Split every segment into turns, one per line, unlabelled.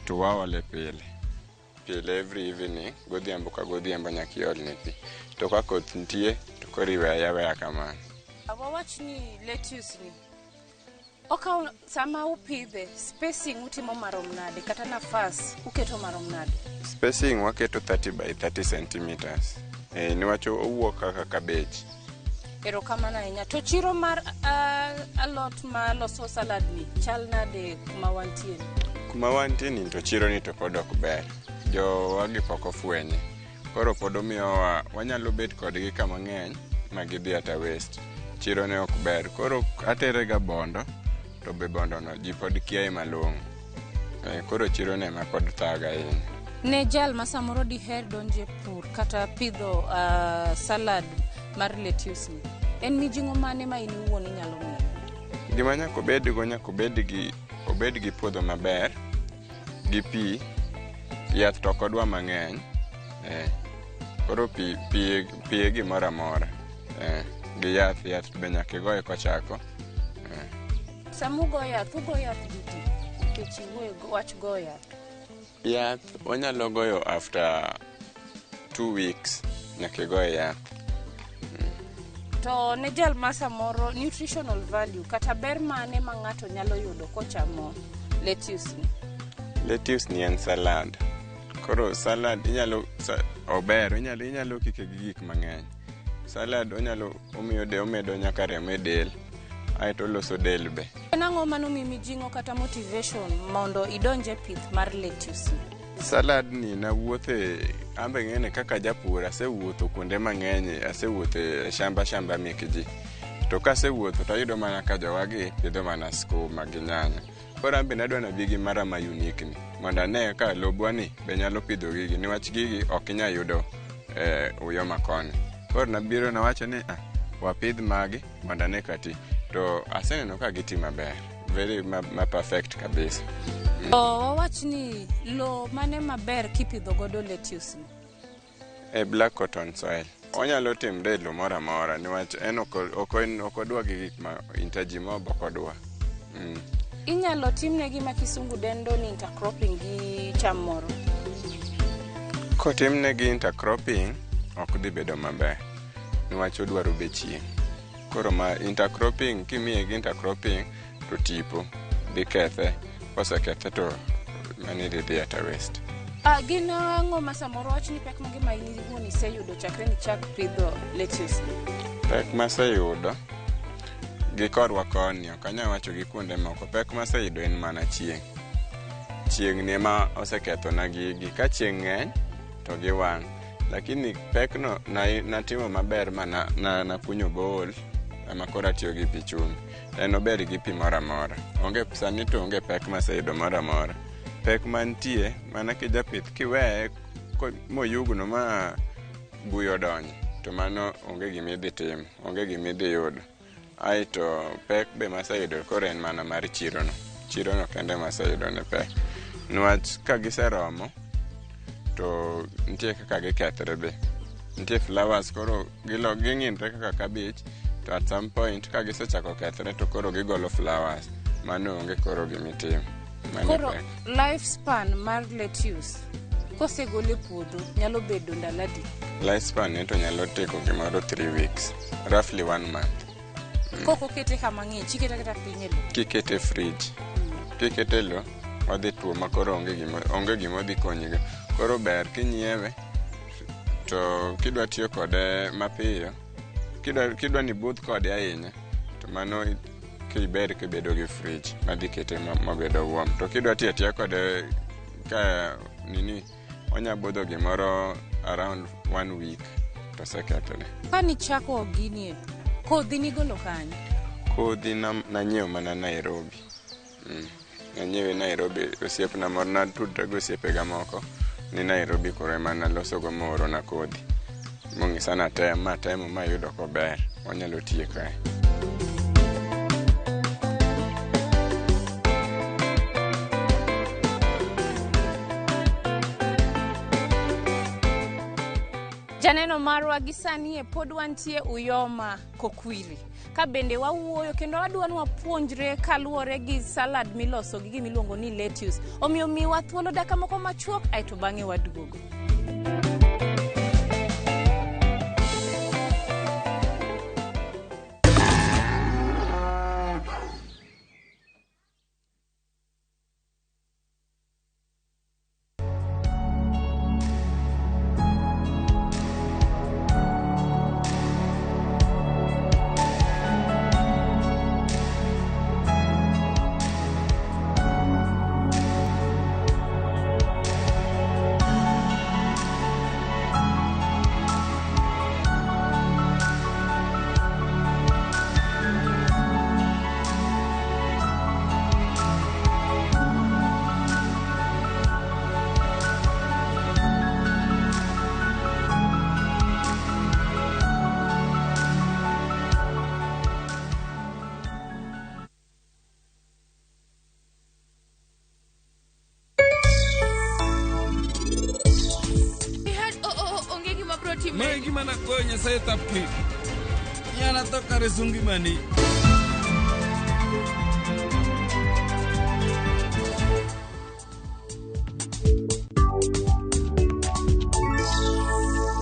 to waole pile. Pile every evening, godhiambo ka godhiambo nyaka iolne pi. To ka koth nitie, to koro iweye aweya kamano.
Wawach ni lettuce ni okawo sama upidhe spacing utimo marom nade kata nafas uketo marom nade?
Spacing waketo 30 by 30 centimeters. Niwach owuok kaka cabbage.
Erokamano ahinya. To chiro mar alot ma loso salad ni chal nade kuma wantie?
Kuma wantie ni to chiro ni to pod ok ber. Jowagi pok ofwenye. Koro pod omiyowa wanyalo bet kodgi kama ng'eny ma gidhi ata waste. Chiro ne ok ber. Koro atere ga Bondo to be Bondo no ji pod kiaye malong'o. Koro chiro ne ema pod thaga ahinya.
Ne jal ma samoro diher donje pur kata pidho salad mar lettuce ni, en mijing'o mane ma in iwuon inyalo miyo?
Gima nyaka obedgo nyaka obed gi puodho maber, gi pi, yath to ok odwa mang'eny. Koro pi e gimoro amora. Gi yath, yath be nyaka igoye kochako.
Sama ugo yath, ugo yath didi? Nikech iwuoyo wach go yath.
Yath wanyalo goyo after 2 weeks nyaka igoye yath.
To ne jal ma samoro nutritional value kata ber mane ma ng'ato nyalo yudo kochamo lettuce ni?
Lettuce ni en salad. Koro salad inyalo ober inyalo kike gi gik mang'eny. Salad onyalo omiyo omedo nyaka remo e del, aeto oloso del be.
En ang'o manomiyi mijing'o kata motivation mondo idonje pith mar lettuce ni?
Salad ni nawuothe, ambe ng'ene kaka japur asewuotho kuonde mang'eny, asewuotho e shamba mek ji. To kasewuotho to ayudo mana ka jowagi pidho mana skuma gi nyanya. Koro ambe nadwa nabi gi mara ma unique ni mondo ane ka lobwa ni be nyalo pidho gigi niwach gigi ok inyal yudo Uyoma koni. Koro nabiro nawacho ni wapidh magi mondo ane ka ti. To aseneno ka giti maber, very ma perfect kabisa.
Wawach ni lo mane maber kipidho godo lettuce ni?
E black cotton soil. Onyalo timre e lo moro amora niwach en ok odwa gi gik ma intergimob ok odwa.
Inyalo timne gima kisungu dendo ni intercropping gi cham moro?
Kotimne gi intercropping ok dhi bedo maber niwach odwaro be chieng'. Koro ma intercropping kimiye gi intercropping to tipo dhi kethe, kosekethe to mani dhi dhi ata waste.
Gin ang'o ma samoro wach ni pek mage ma in iwuon iseyudo chakre nichak pidho lettuce ni?
Pek maseyudo gi korwa koni ok anyal wacho gi kuonde moko. Pek maseyudo en mana chieng'. Chieng' ni ema osekethona gigi. Ka chieng' ng'eny to giwang'. Lakini pekno natimo maber ma nakunyo borehole ema koro atiyo gi pi chumbi. En ober gi pi moro amora. Onge sani to onge pek maseyudo moro amora. Pek mantie mana kijapith kiweye moyugno ma buya odonjo to mano onge gima idhi timo, onge gima idhi yudo. Aeto pek be maseyudo koro en mana mar chirono. Chirono kende maseyudo ne pek. Niwach ka giseromo to nitie kaka gikethre be. Nitie flowers koro ging'inre kaka cabbage to at some point ka gisechako kethre to koro gigolo flowers. Mano onge koro gimitimo.
Koro lifespan mar lettuce kosegol e puodho nyalo bedo ndalo adi?
Lifespan ne to nyalo teko gimoro 3 weeks, roughly 1 month.
Kok okete kama ng'ich, ikete aketa piny e lo?
Kikete e fridge. Kikete e lo, odhi tuo ma koro onge gima odhi konyigo. Koro ber kinyiewe to kidwa tiyo kode mapiyo, kidwa ni budh kode ahinya, to mano kiber kibedo gi fridge madhi kete mobedo warm. To kidwa tiyo atiya kode ka nini onya budho gimoro around 1 week to osekethore.
Kanichako gini, kodhi nigolo kanye?
Kodhi nanyiewo mana Nairobi. Nanyiewe Nairobi, osiepna moro natudra gi osiepega moko ni Nairobi koro ema nalosogo moorona kodhi. Mong'isa natem, matemo mayudo kober, wanyalo tiyo kae.
Janeno marwa gi sani e pod wantie Uyoma Kokwiri. Ka bende wawuoyo kendo wadwa ni wapuonjre kaluwore gi salad miloso gi gimiluongo ni lettuce. Omiyo miwa thuolo dakika moko machuok aeto bang'e waduogo.
Onge gima biro timore.
Mae gima nakwayo Nyasaye thapki. Yana tho kare sungi mani.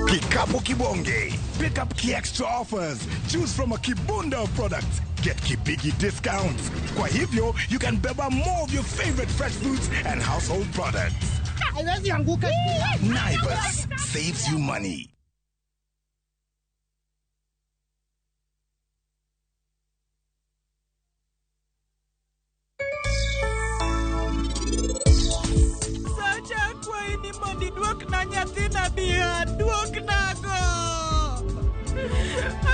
Kikapu Kibonge. Pick up key extra offers. Choose from a kibunda of products. Get kibigi discounts. Kwa hivyo, you can beba more of your favorite fresh fruits and household products.
Haiwezi anguka.
Naivas saves you money.
Sacha akwayi ni mondo iduokna nyathina biya, duoknago.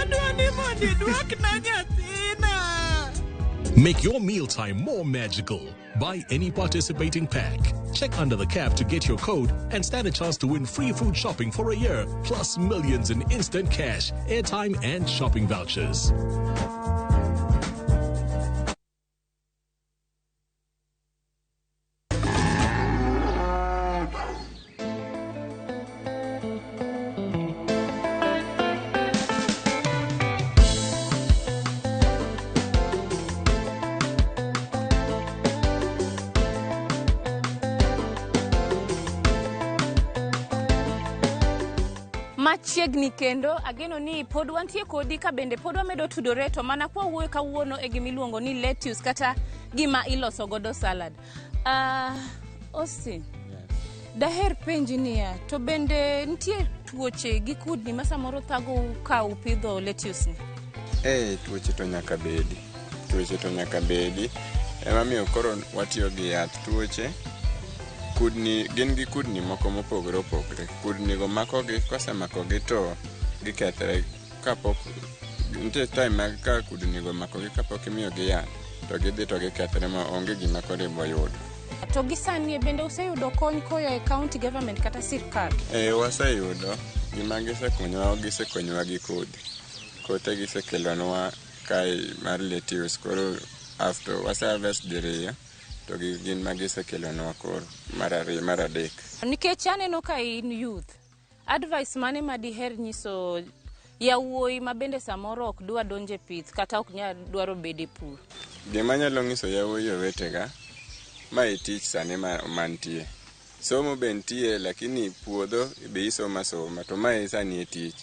Adwa ni mondo iduokna nyathina.
Make your mealtime more magical. Buy any participating pack. Check under the cap to get your code and stand a chance to win free food shopping for a year, plus millions in instant cash, airtime, and shopping vouchers.
Machiegni kendo ageno ni pod wantie kodi ka bende pod wamedo tudore to mana kwa wuoyo kawuono e gimiluongo ni lettuce kata gima iloso godo salad. Austin, daher penji niya, to bende nitie tuoche gi kudni ma samoro thagou ka upidho lettuce ni?
Tuoche to nyaka bedi. Tuoche to nyaka bedi. Emamiyo koro watiyo gi yath. Tuoche, kudni, gin gi kudni moko mopogore opogore. Kudni go makogi, kosemakogi to gikethre kapok nitie time ma ka kudni go omakogi kapok imiyogi yath to gidhi to gikethre ma onge gima koro iboyudo.
To gi sani bende useyudo kony koa e county government kata sirkal?
Waseyudo gima gisekonyowa, gisekonyowa gi kodhi. Kothe gisekelonwa kae mar lettuce koro after wase harvest diriyo to gin ma gisekelonwa koro mar ariyo mar adek.
Nikech aneno ka in youth, advice mane ma diher nyiso yawuoyi ma bende samoro ok dwa donjo e pith kata ok nyal dwaro bedo e pur?
Gima anyalo nyiso yawuoyi owetega, mae tich sani mantie. Somo be nitie lakini puodho be isomo asoma to mae sani e tich.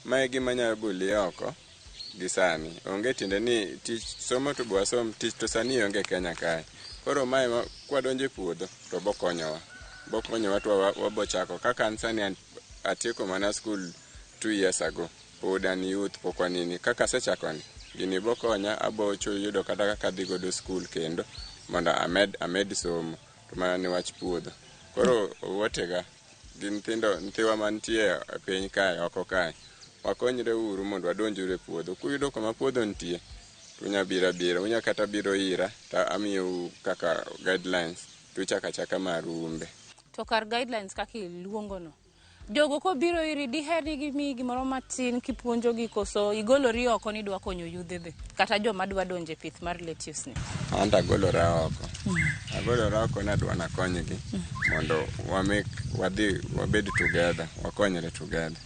Mae gima nyalo goli oko gi sani. Onge tiende ni tich somo to be wasom tich to sani onge Kenya kae. Koro mae kwadonjo e puodho to bokonyowa. Bokonyowa to wabochako. Kaka an sani atieko mana school 2 years ago. Pod an youth pok wanini. Kaka asechako ni, gini bokonya abocho yudo kata kaka adhi godo school kendo mondo amed somo. To mana ni wach puodho. Koro owetega gi nyithiwa mantie e piny kae oko kae, wakonyre uru mondo wadonj uru e puodho. Kuyudo kama puodho nitie, unya biro abira, unya kata biro ira to amiyou kaka guidelines tuchako achaka maru umbe.
To kar guidelines kaka iluongo no, jogo kobiro iri diher ni gimiyi gimoro matin kipuonjogi koso igolori oko ni idwa konyo yudhe be kata joma dwa donjo e pith mar lettuce ni?
An to agolora oko. Agolora oko ni adwa nakonygi mondo wadhi wabed together, wakonyre together.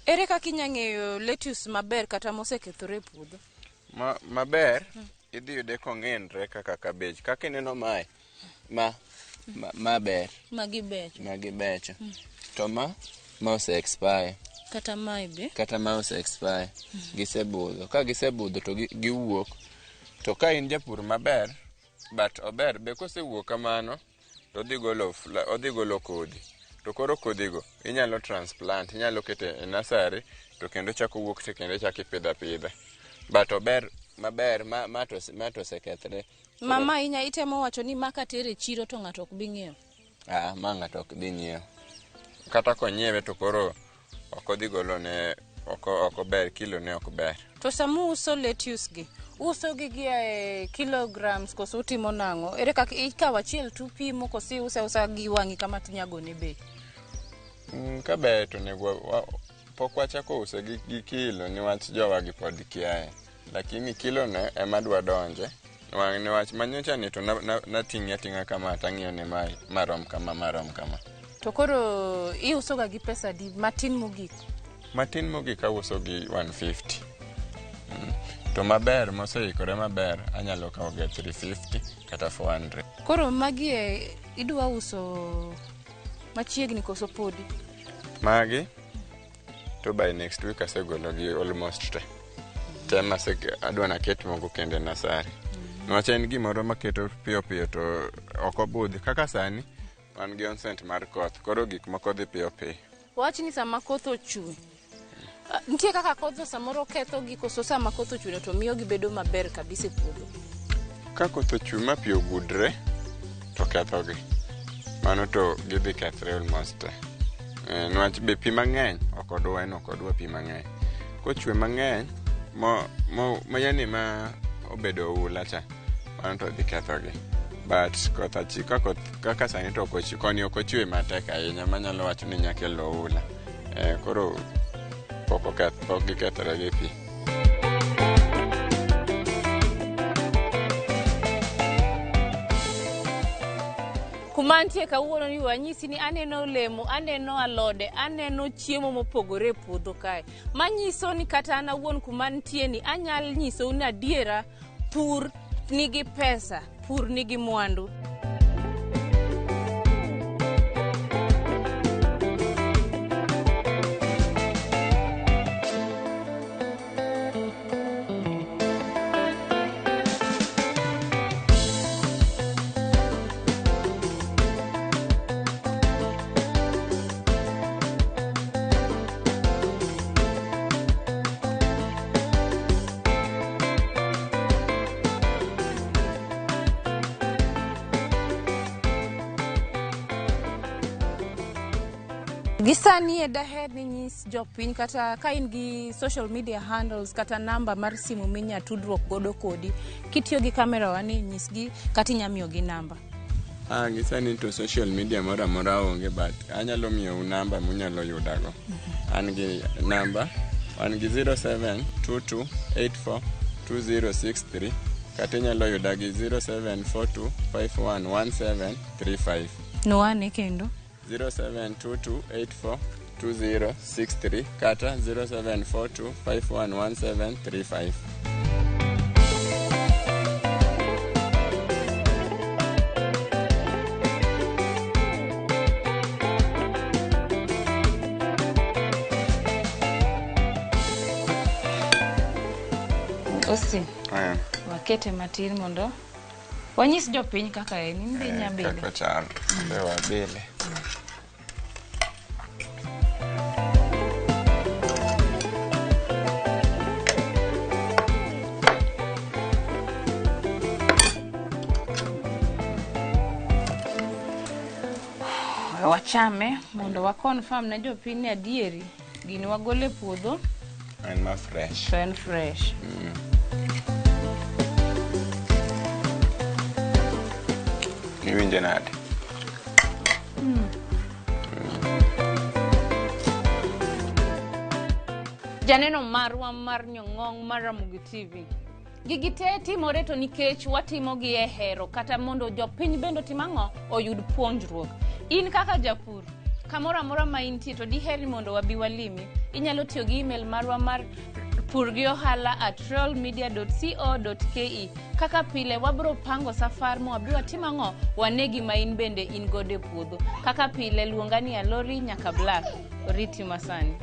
Ere kaka inya ng'eyo lettuce maber kata mosekethore e puodho?
Maber idhi yude kong'inre kaka cabbage. Kaka ineno mae, ma ber.
Magi becho.
Magi becho. To ma ose expire.
Kata mae be.
Kata ma ose expire. Gisebudho. Ka gisebudho to giwuok. To ka in japur maber, but ober be kosewuok kamano, to odhi golo kodhi. To koro kodhigo inyalo transplant, inyalo keto e nursery to kendo chako wuok to kendo ichako ipidho apidha. But ober maber ma to osekethre.
Mama inya itemo wacho ni ma katere chiro to ng'ato ok bi ng'iewo.
Ah, ma ng'ato ok dhi nyiewo. Kata konyiewe to koro ok odhi golo ne ok ober, kilo ne ok ber.
To sama uso lettuce gi, uso gi gi e kilograms koso utimo nang'o? Ere kaka ikawo achiel tupimo koso iuso ausa gi wang'i kama tinyagone bei?
Ka ber to onego pok wachako use gi kilo niwach jowa gi pod kiaye. Lakini kilo ne ema dwa donje. Niwach manyocha ni to nating'e ating'a kama tang'iyo ni marom kama marom kama.
To koro iuso ga gi pesa adi matin mogik?
Matin mogik auso gi 150. To maber moseikore maber anyalo kawo ga 350 kata 400.
Koro magi e idwa uso machiegni koso podi?
Magi to by next week asegolo gi almost te. Tem adwa naket moko kendo e nasari. Niwach en gimoro maketo piyo piyo to ok obudhi. Kaka sani wan gi onset mar koth, koro gik moko dhi piyo piyo.
Wach ni sama koth ochwe, nitie kaka koth samoro ketho gi koso sama koth ochwe to miyo gibedo maber kabisa e puodho?
Ka koth ochwe ma pi ogudre to kethogi. Mano to gidhi kethre almost te. Niwach be pi mang'eny ok odwa, en ok odwa pi mang'eny. Kochwe mang'eny mo yani ma obedo oula cha, mano to dhi kethogi. But koth achika koth kaka sani to ok koni ok ochwe matek ahinya manyalo wacho ni nyalo kelo oula. Koro pok gikethore gi pi.
Kuma antie kawuono ni wanyisi ni aneno olemo, aneno alode, aneno chiemo mopogore e puodho kae. Manyiso ni kata an awuon kuma antie ni anyalo nyisou ni adiera pur nigi pesa, pur nigi mwandu. Gisani e daher ni nyis jopiny kata ka in gi social media handles kata namba mar simu minya tudruok godo kodi, kitiyo gi kamera wa ni nyisgi kata inya miyogi namba.
Gisani to social media moro amora onge, but anyalo miyou namba munyalo yudago. An gi namba, wan gi 0722842063 kata inyalo yuda gi 0742511735.
Nwane kendo.
0722842063 kata 0742511735.
Austin, wakete matin mondo wanyis jopiny kaka en, in be inya bile.
Kaka chal, be wabile.
Wachame mondo wa confirm ne jopiny ni adieri gini wagole puodho
en ma fresh.
To en fresh.
Iwinje nade?
Janeno marwa mar Nyong'ong mar Ramogi TV. Gigi te timore to nikech watimo gi e hero kata mondo jopiny bende otim ang'o oyud puonjruok. In kaka japur, kamoro amora ma intie to diher ni mondo wabi walimi, inyalo tiyo gi email marwa mar Pur gi ohala at royalmedia.co.ke. Kaka pile wabro pango safar ma wabi watim ang'o? Wane gima in bende in godo e puodho. Kaka pile luonga ni Alori nyaka Black. Oriti masani.